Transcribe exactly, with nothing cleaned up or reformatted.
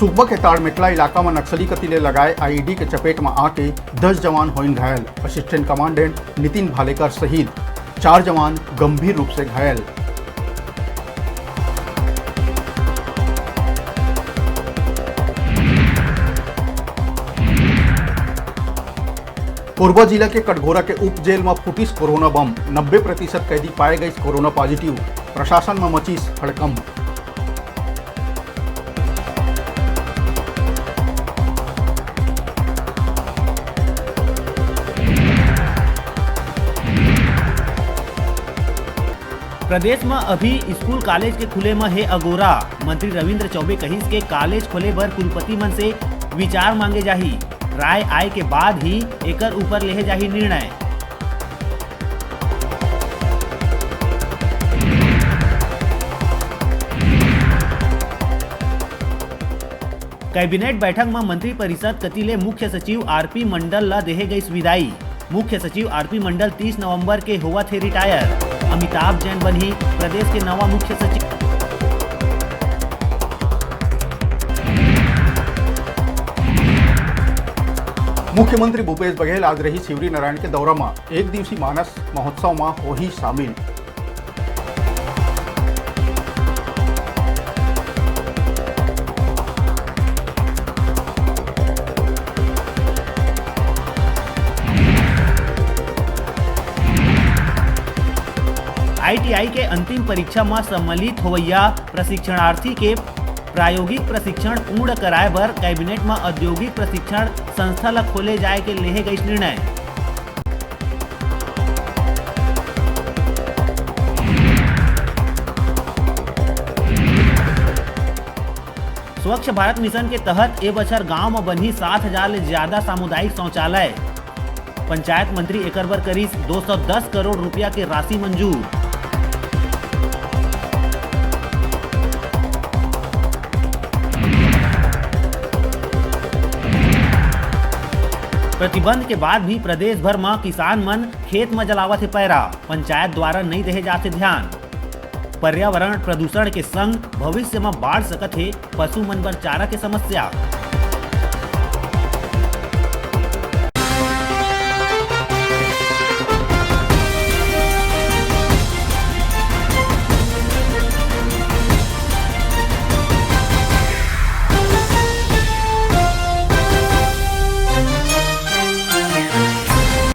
सुकमा के ताड़मेटला इलाका म नक्सली कति ले लगाए आईईडी के चपेट म आके दस जवान होइन घायल, असिस्टेंट कमांडेंट नितिन भालेकर शहीद, चार जवान गंभीर रूप से घायल। कोरबा जिला के कटघोरा के उप जेल म फूटिस कोरोना बम, नब्बे प्रतिशत कैदी पाए गइस कोरोना पॉजिटिव, प्रशासन म मचिस हड़कंप। प्रदेश म अभी स्कूल कॉलेज के खुले म हे अगोरा। मंत्री रविंद्र चौबे कहिस के कॉलेज खोले बर कुलपति मन से विचार मांगे जाही। राय आए के बाद ही एकर ऊपर लेहे जाही निर्णय। कैबिनेट बैठक म मंत्रिपरिषद कति ले मुख्य सचिव आरपी मंडल ल देहे गइस विदाई। मुख्य सचिव आरपी मंडल तीस नवंबर के होवत हे रिटायर। अमिताभ जैन बनही प्रदेश के नवा मुख्य सचिव। मुख्यमंत्री भूपेश बघेल आज रही शिवरीनारायण के दौरा म, एक दिवसीय मानस महोत्सव म होही शामिल। आईटीआई के अंतिम परीक्षा म सम्मिलित होवइया प्रशिक्षणार्थी के प्रायोगिक प्रशिक्षण पूर्ण कराए बर कैबिनेट म औद्योगिक प्रशिक्षण संस्था ल खोले जाए के लेहे गइस निर्णय। स्वच्छ भारत मिशन के तहत ए बछर गांव म बनही सात हजार ले ज्यादा सामुदायिक शौचालय। पंचायत मंत्री एकर बर करिस दो सौ दस करोड़ रुपया के राशि मंजूर। प्रतिबंध के बाद भी प्रदेश भर म किसान मन खेत म जलावत हे पैरा, पंचायत द्वारा नइ देहे जात हे ध्यान। पर्यावरण प्रदूषण के संग भविष्य म बाढ़ सकत हे पशु मन बर चारा के समस्या।